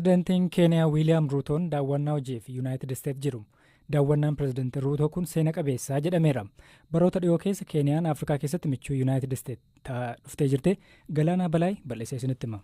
Pirezidaantiin Keeniyaa Wiiliyaam Ruutoon daawwannaa hojiif Yuunaayitid Isteet jiru. Daawwannaan Pirezidaantii Ruutoo kun seena qabeessaa jedhameera. Baroota dhiyoo keessa Keeniyaan Afrikaa keessatti michuu Yuunaayitid Isteet dhuftee jirti. Galaanaa Balaay bal'isee isinitti hima.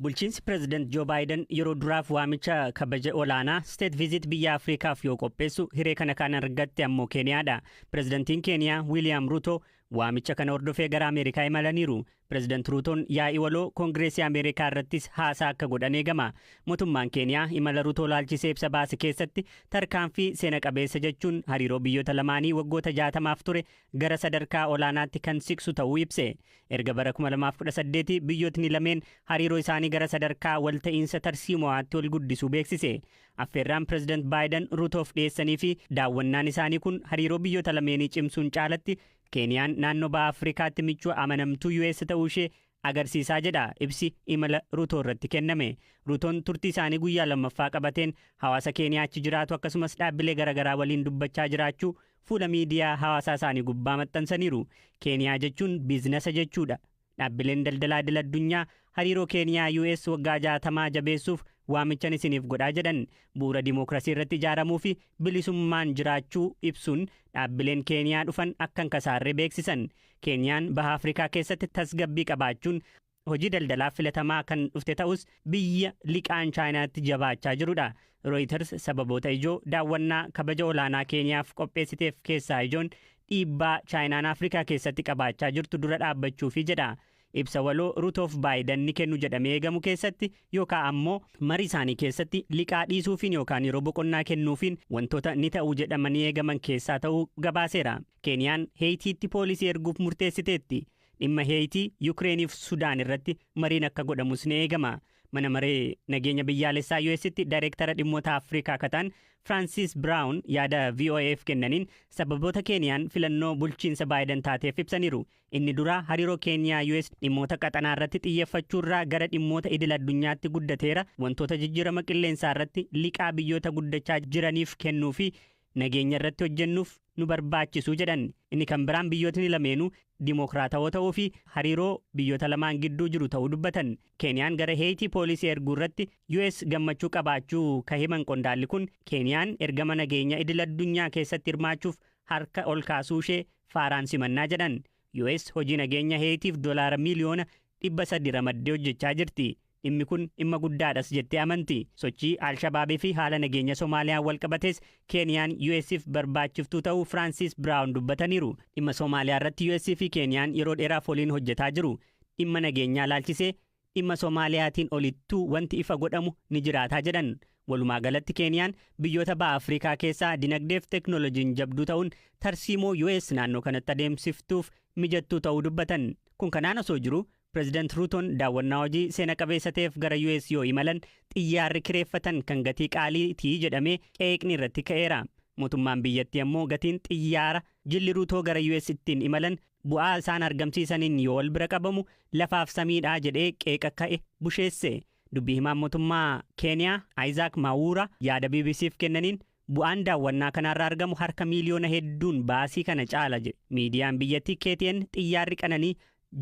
Bulchiinsi Pireezidant Joo Baayiden yeroo duraaf waamicha kabaja olaanaa State Visit biyya Afrikaaf yoo qopheessu, hiree kana kan argatte ammoo Keeniyaadha. Pireezidantiin Keeniyaa Wiiliyaam Ruuto waamicha kana hordofee gara Ameerikaa imalaniiru. Pireezidant Ruutoon yaa'ii waloo Koongireesii Ameerikaa irrattis haasaa akka godhan eegama. Mootummaan Keeniyaa imala Ruutoo laalchisee ibsa baase keessatti, tarkaanfii seena qabeessa jechuun hariiroo biyyoota lamaanii waggoota 60f ture gara sadarkaa olaanaatti kan siqsu ta'uu ibse. Erga bara 2018 biyyootni lameen hariiroo isaanii gara sadarkaa walta'iinsa tarsiimo'aatti ol guddisuu beeksise. Affeerraan Pireezidant Baayiden Ruutoof dhiyeessanii fi daawwannaan isaanii kun hariiroo biyyoota lameenii cimsuun caalatti Keeniyaan naannoo Baha Afrikaatti michuu amanamtuu US ta'uu ishee agarsiisaa jedha ibsi imala Ruutoo irratti kenname. Ruutoon turtii isaanii guyyaa lammaffaa qabateen hawaasa Keeniyaa achi jiraatu akkasumas dhaabbilee garaagaraa waliin dubbachaa jiraachuu fuula miidiyaa hawaasaa isaanii gubbaa maxxansaniiru. Keeniyaa jechuun biizinasa jechuudha. Dhaabbileen daldalaa idil addunyaa hariiroo Keeniyaa US waggaa 60 jabeessuuf waamichan isiniif godhaa jedhan. Bu'uura dimookiraasii irratti ijaaramuu fi bilisummaan jiraachuu ibsuun dhaabbileen Keeniyaa dhufan akka hin kasaarre beeksisan. Keeniyaan Baha Afrikaa keessatti tasgabbii qabaachuun hojii daldalaaf filatamaa kan dhufte ta'us, biyya liqaan Chaayinaatti jabaachaa jirudha. Reuters sababoota ijoo daawwannaa kabaja olaanaa Keeniyaaf qopheessiteef keessaa ijoon dhiibbaa Chaayinaan Afrikaa keessatti qabaachaa jirtu dura dhaabbachuufi jedha. Ibsa waloo Ruutoof Baayiden ni kennu jedhamee eegamu keessatti yookaan ammoo marii isaanii keessatti liqaa dhiisuufiin yookaan yeroo boqonnaa kennuufiin wantoota ni ta'u jedhamanii eegaman keessaa ta'uu gabaaseera. Keeniyaan Heeyitiitti poolisii erguuf murteessiteetti. Dhimma Heeyitii, Yukireeniif Sudaan irratti mariin akka godhamus ni eegama. Mana Maree Nageenya Biyyaalessaa US'tti daayireektara dhimmoota Afrikaa akka ta'an Francis Brown yaada VOAf kennaniin sababoota Keeniyaan filannoo bulchiinsa Baayiden taateef ibsaniiru. Inni duraa hariiroo Keeniyaa US dhimmoota qaxanaa irratti xiyyeeffachuurraa gara dhimmoota idil addunyaatti guddateera. Wantoota jijjiirama qilleensaa irratti liqaa biyyoota guddachaa jiraniif kennuu fi nageenya irratti hojjennuuf nu barbaachisu jedhan. Inni kan biraan biyyootni lameenuu dimookiraatawoo ta'uu fi hariiroo biyyoota lamaan gidduu jiru ta'uu dubbatan. Keeniyaan gara Heeyitii poolisii erguu irratti US gammachuu qabaachuu ka himan qondaalli kun, Keeniyaan ergama nageenya idil addunyaa keessatti hirmaachuuf harka ol kaasuu ishee faaraan simannaa jedhan. US hojii nageenya Heeyitiif doolaara miiliyoona 300 ramaddee hojjechaa jirti. Dhimmi kun dhimma guddaadhas jettee amanti. Sochii Alshabaabii fi haala nageenya Somaaliyaa wal qabates Keeniyaan US'if barbaachiftuu ta'uu Francis Brown dubbataniiru. Dhimma Somaaliyaa irratti US fi Keeniyaan yeroo dheeraaf waliin hojjetaa jiru. Dhimma nageenyaa laalchisee dhimma Somaaliyaatiin olittuu wanti ifa godhamu ni jiraataa jedhan. Walumaa galatti Keeniyaan biyyoota Baha Afrikaa keessaa dinagdeef teeknooloojiin jabduu ta'uun tarsiimoo US naannoo kanatti adeemsiftuuf mijattuu ta'uu dubbatan. Kun kanaan osoo jiru, Pireezidant Ruutoon daawwannaa hojii seena qabeessa ta'eef gara US yoo imalan xiyyaarri kireeffatan kan gatii qaaliitii jedhamee qeeqni irratti ka'eera. Mootummaan biyyattii ammoo gatiin xiyyaara jilli Ruutoo gara US ittiin imalan bu'aa isaan argamsiisaniin yoo wal bira qabamu lafaaf samiidhaa jedhee qeeqa ka'e busheesse. Dubbii himaan mootummaa Keeniyaa Isaac Mwaura yaada BBCf kennaniin bu'aan daawwannaa kanarraa argamu harka miiliyoona hedduun baasii kana caala jedhe. Miidiyaan biyyattii KTN xiyyaarri qananii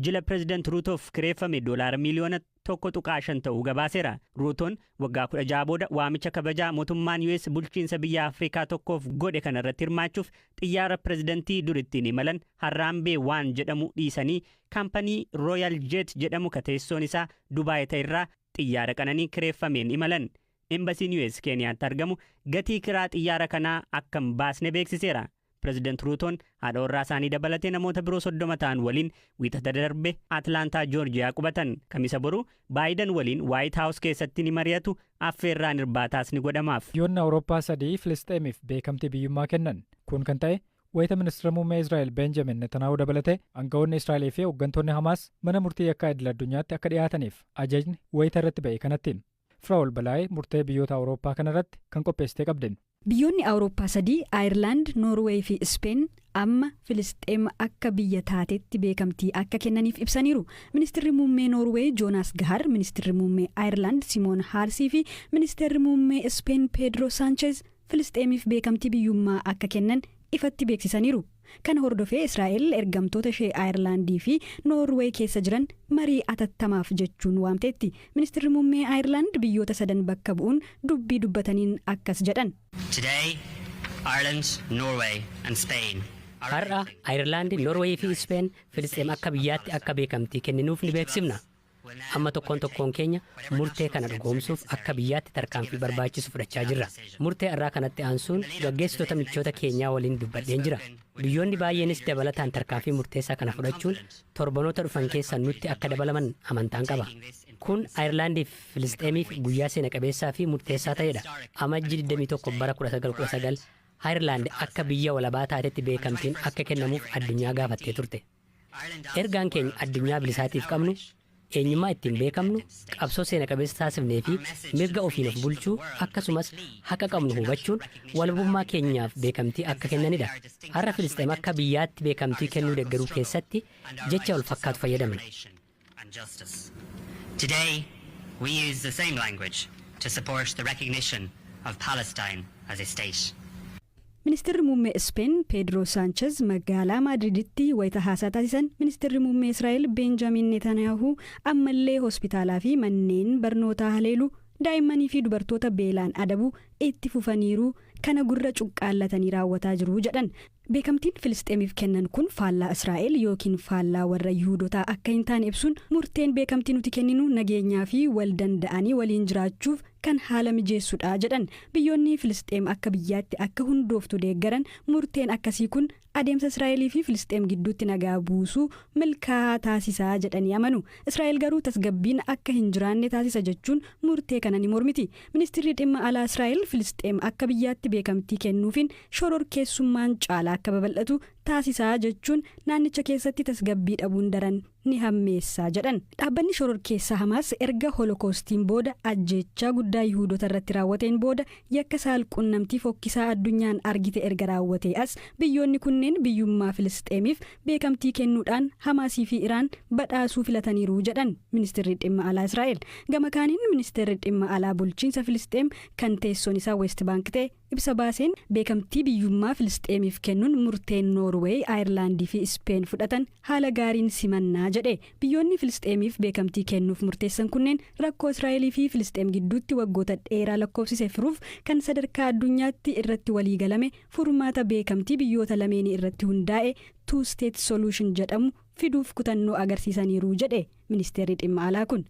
jila Pireezidant Ruutoof kireeffame doolaara miiliyoona 1.5 ta'uu gabaaseera. Ruutoon waggaa 16 booda waamicha kabajaa mootummaan US bulchiinsa biyya Afrikaa tokkoof godhe kanarratti hirmaachuuf xiyyaara pireezidantii dur ittiin imalan Harambee One jedhamu dhiisanii kaampanii Royal Jet jedhamu ka teessoon isaa Dubaay ta'e irraa xiyyaara qananii kireeffameen imalan. Embasiin US Keeniyaatti argamu gatii kiraa xiyyaara kanaa akka hin baasne beeksiseera. Pireezidant Ruutoon haadha warraa isaanii dabalatee namoota biroo 30 ta'an waliin Wiixata darbe Atlaantaa, Joorjiyaa qubatan. Kamisa boruu Baayiden waliin Waayit Haawus keessatti ni mari'atu, affeerraan irbaataas ni godhamaaf. Biyyoonni Awurooppaa sadii Filisxeemiif beekamtii biyyummaa kennan. Kun kan ta'e wayita ministeera muummee Israa'el Benjamin Netanyahu dabalatee aangawoonni Israa'elii fi hooggantoonni Hamaas mana murtii yakkaa idil addunyaatti akka dhiyaataniif ajajni wayita irratti ba'e kanatti. Firaa'ol Balaayee murtee biyyoota Awurooppaa kanarratti kan qopheessitee qabde. Biyyoonni Awurooppaa sadii, Aayerlaand, Noorweey fi Ispeen, amma Filisxeem akka biyya taatetti beekamtii akka kennaniif ibsaniiru. Ministeerri muummee Noorweey Joonaas Gahar, ministeerri muummee Aayerlaand Simoon Haarsii fi ministeerri muummee Ispeen Peedroo Saancheez Filisxeemiif beekamtii biyyummaa akka kennan Ifatti beeksisaniiru. Kana hordofee Israa'el ergamtoota ishee Aayerlaandii fi Noorweey keessa jiran marii atattamaaf jechuun waamteetti. Ministeerri muummee Aayerlaand biyyoota sadan bakka bu'uun dubbii dubbataniin akkas jedhan. Today, Ireland, Norway and Spain. Har'a Ayirlaandi, Noorweey fi Ispeen Filisxeem akka biyyaatti akka beekamtii kenninuuf ni beeksifna. Amma tokkoon tokkoon keenya murtee kana dhugoomsuuf akka biyyaatti tarkaanfii barbaachisu fudhachaa jirra. Murtee irraa kanatti aansuun gaggeessitoota michoota keenyaa waliin dubbadheen jira. Biyyoonni baay'eenis dabalataan tarkaanfii murteessaa kana fudhachuun torbanoota dhufan keessa nutti akka dabalaman amantaan qaba. Kun Ayirlaandiif Filisxeemiif guyyaa seena qabeessaa fi murteessaa ta'edha. Amajjii 21 bara 1919 Ayirlaand akka biyya walabaa taatetti beekamtiin akka kennamuuf addunyaa gaafattee turte. Ergaan keenya addunyaa bilisaatiif qabnu, eenyummaa ittiin beekamnu, qabsoo seena qabeessa taasifnee fi mirga ofiin of bulchuu, akkasumas haqa qabnu hubachuun walabummaa keenyaaf beekamtii akka kennanidha. Har'a Filisxeem akka biyyaatti beekamtii kennuu deeggaruu keessatti jecha wal fakkaatu fayyadamna. Today, we use the same language to support the recognition of Palestine as a state. Ministeerri muummee Ispeen Peedroo Saanches magaalaa Maadriditti wayita haasaa taasisan, ministeerri muummee Israa'el Beenjaamin Netanyaahuu ammallee hospitaalaa fi manneen barnootaa haleeluu, daa'immanii fi dubartoota beelaan adabuu itti fufaniiru, kana gurra cuqqaallatanii raawwataa jiru jedhan. Beekamtiin Filisxeemiif kennan kun faallaa Israa'el yookiin faallaa warra Yihuudotaa akka hin taane ibsuun, murteen beekamtii nuti kenninu nageenyaa fi wal danda'anii waliin jiraachuuf kan haala mijeessudha jedhan. Biyyoonni Filisxeem akka biyyaatti akka hundooftu deeggaran murteen akkasii kun adeemsa Israa'elii fi Filisxeem gidduutti nagaa buusuu milkaa'aa taasisaa jedhanii amanu. Israa'el garuu tasgabbiin akka hin jiraanne taasisa jechuun murtee kana ni mormiti. Ministirri dhimma alaa Israa'el Filisxeem akka biyyaatti beekamtii kennuufiin shororkeessummaan caalaa akka babal'atu taasisaa jechuun naannicha keessatti tasgabbii dhabuun daran ni hammeessaa jedhan. Dhaabbanni shororkeessaa Hamaas erga Holokoostiin booda ajjeechaa guddaa Yihudoota irratti raawwateen booda yakka saalqunnamtii fokkisaa addunyaan argite erga raawwatee as, biyyoonni kunneen biyyummaa Filisxeemiif beekamtii kennuudhaan Hamaasii fi Iraan badhaasuu filataniiru jedhan ministeerri dhimma alaa Israa'el. Gama kaaniin, ministeerri dhimma alaa bulchiinsa Filisxeem kan teessoon isaa West Bank ta'e ibsa baaseen, beekamtii biyyummaa Filisxeemiif kennuun murteen Noorweey, Aayerlaandii fi Ispeen fudhatan haala gaariin simannaa jedhe. Biyyoonni Filisxeemiif beekamtii kennuuf murteessan kunneen rakkoo Israa'elii fi Filisxeem gidduutti waggoota dheeraa lakkoofsise furuuf kan sadarkaa addunyaatti irratti waliigalame furmaata beekamtii biyyoota lameenii irratti hundaa'e, two state solution jedhamu fiduuf kutannoo agarsiisaniiru jedhe ministeerri dhimma alaa kun.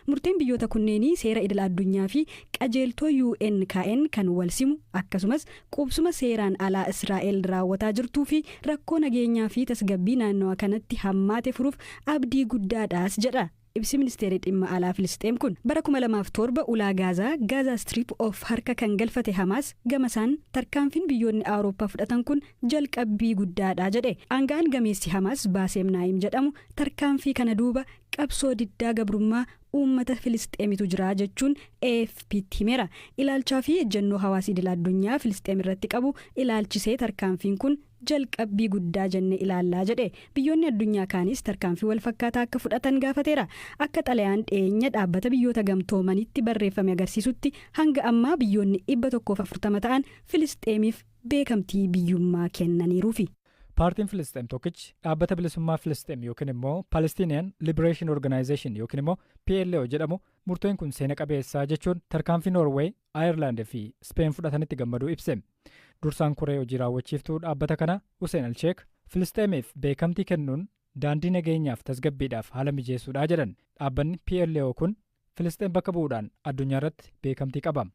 Murteen biyyoota kunneenii seera idil addunyaa fi qajeeltoo UN kaa'een kan wal simu, akkasumas qubsuma seeraan alaa Israa'el raawwataa jirtuu fi rakkoo nageenyaa fi tasgabbii naannawa kanatti hammaate furuuf abdii guddaadhaas jedha ibsi ministeerri dhimma alaa Filisxeem kun. Bara 2007 ulaa Gaazaa, Gaazaa Strip, of harka kan galfate Hamaas gamasaan tarkaanfiin biyyoonni Awurooppaa fudhatan kun jalqabbii guddaadha jedhe. Aanga'aan gameessi Hamaas Baaseem Naayim jedhamu tarkaanfii kana duuba qabsoo diddaa gabrummaa uummata Filisxeemitu jira jechuun AFP'tti himeera. Ilaalchaa fi ejjennoo hawaasa idil addunyaa Filisxeem irratti qabu ilaalchisee tarkaanfiin kun jalqabbii guddaa jenne ilaallaa jedhe. Biyyoonni addunyaa kaanis tarkaanfii wal fakkaataa akka fudhatan gaafateera. Akka xalayaan dhiyeenya Dhaabbata Biyyoota Gamtoomanitti barreeffame agarsiisutti, hanga ammaa biyyoonni 140 ta'an Filisxeemiif beekamtii biyyummaa kennaniiruufi. Paartiin Filisxeem tokkichi Dhaabbata Bilisummaa Filisxeem yookiin immoo Palestinian Liberation Organization yookiin immoo PLO jedhamu, murteen kun seena qabeessaa jechuun tarkaanfii Noorweey, Aayerlaand fi Speen fudhatanitti gammaduu ibse. Dursaan koree hojii raawwachiiftuu dhaabbata kana Hussein Alsheek Filisxeemiif beekamtii kennuun daandii nageenyaaf tasgabbiidhaaf haala mijeessuudha jedhan. Dhaabbanni PLO kun Filisxeem bakka bu'uudhaan addunyaa irratti beekamtii qaba.